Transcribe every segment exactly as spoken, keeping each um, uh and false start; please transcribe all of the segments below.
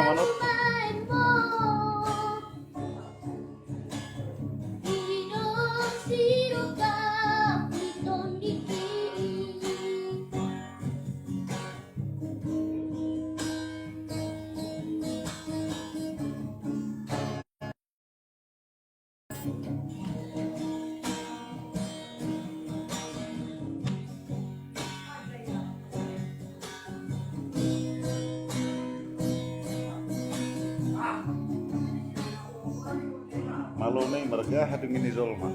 Manuk. Malo na i marga hadung ni jolma.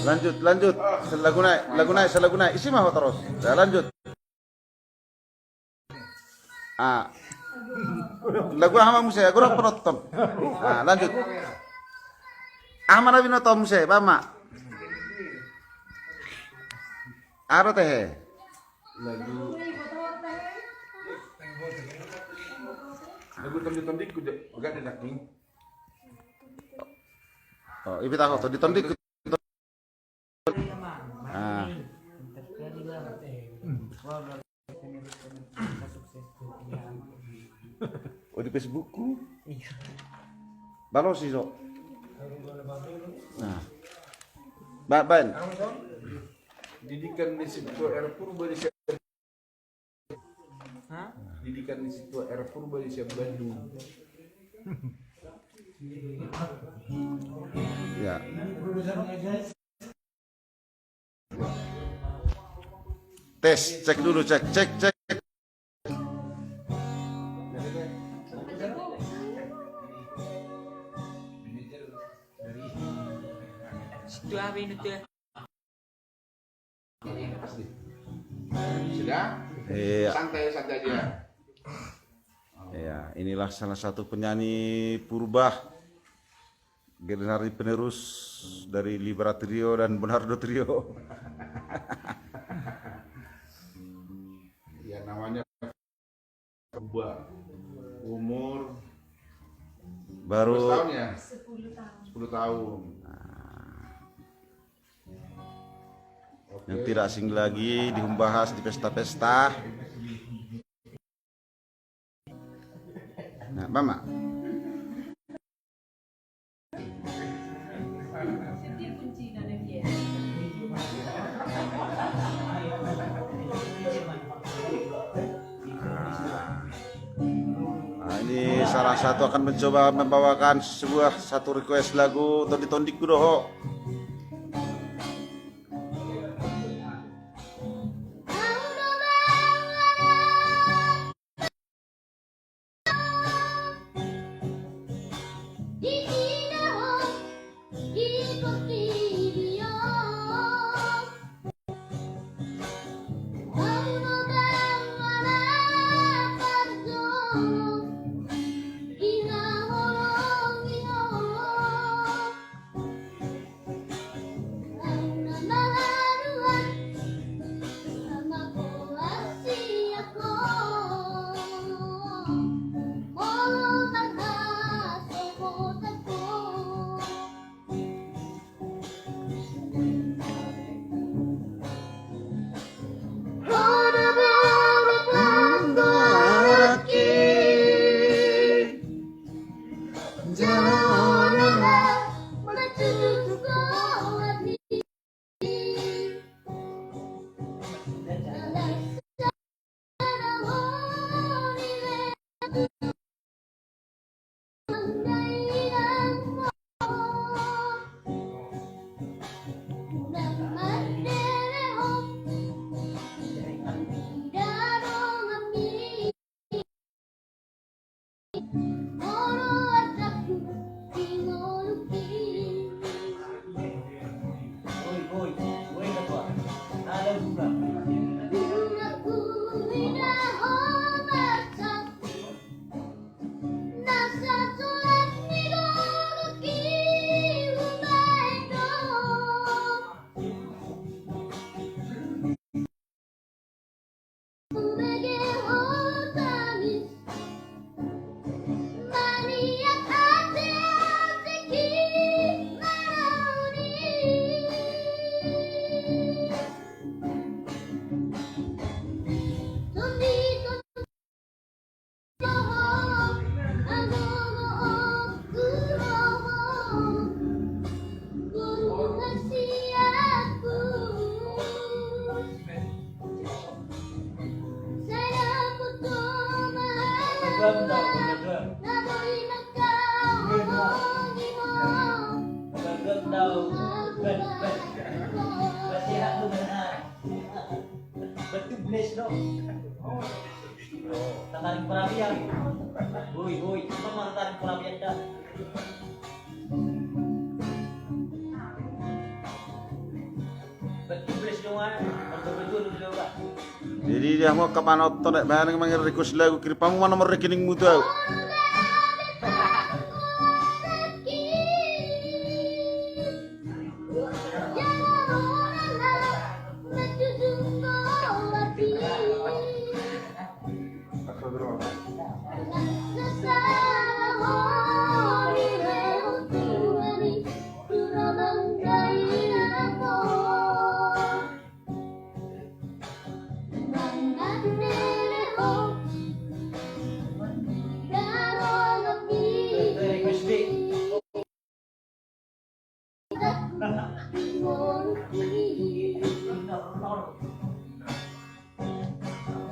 Lanjut, lanjut. Lagu na i, lagu na i, lagu na i. Isi ma ho torus. Ya, lanjut. Ah. Lagu aha ma muse? Ago ro penonton. Ah, lanjut. Aha ma na binoto muse, Bama? Aha do tehe? Lagu. Lagu Tondi-tondingku, jo. Agak di daging. Oh, ipi tahu, Tondi-tondingku. Ah. Oh, di Facebookku. Iya. Balos iso. Nah. Ba-, baen. Didikan ni Situa R Purba di Hah? Didikan ni Situa R Purba di Siambandung. Ya. Tes, cek dulu, cek, cek, cek. Situa apa ini tuh? Sudah? Iya. Santai, santai aja. Iya, inilah salah satu penyanyi Purba, generasi penerus dari Libra Trio dan Bonardo Trio. Ya, namanya Purba. Umur baru sepuluh tahun, ya? Sepuluh tahun. Sepuluh tahun. Nah. Oke. Yang tidak asing lagi dihumbahas di pesta-pesta. Nah, Mama. Satu akan mencoba membawakan sebuah satu request lagu Tondi-tondingku do ho. Tataring perapian. Woi, woi, cuma mau tataring perapian dah. Betul, betul, betul, betul, betul, betul. Jadi dia mau kapan oto nek bayar mangirim request lagu, kirim pamu ma nomor rekeningmu tu au.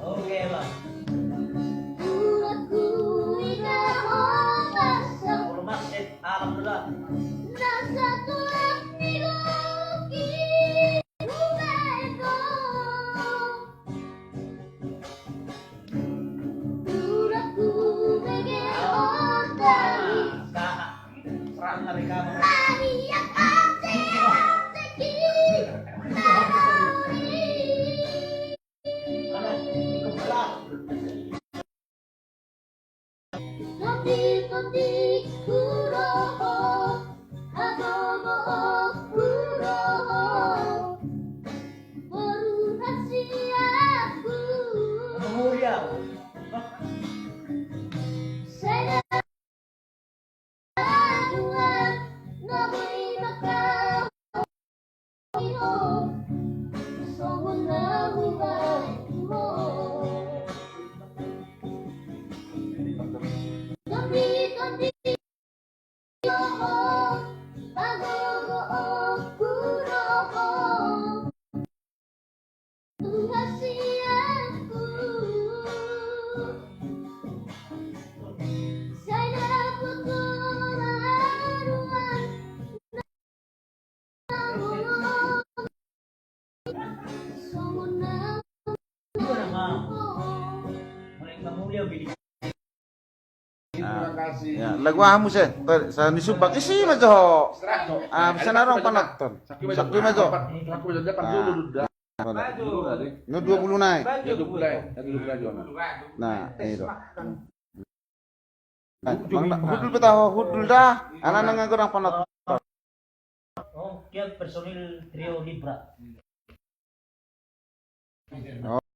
Oke, Bang. Alhamdulillah. Nah, ya, lagu aha muse? Sa ni sumbang. Isi ma jo ho. Ah, bisa na ro panonton. Saku ma jo. Saku ma jo. Nah, dua puluh nai. Nah, itu. Hundul pe taho, hundul da. Ala nunga godang panonton. Oh, dia personil trio Libra. Oh,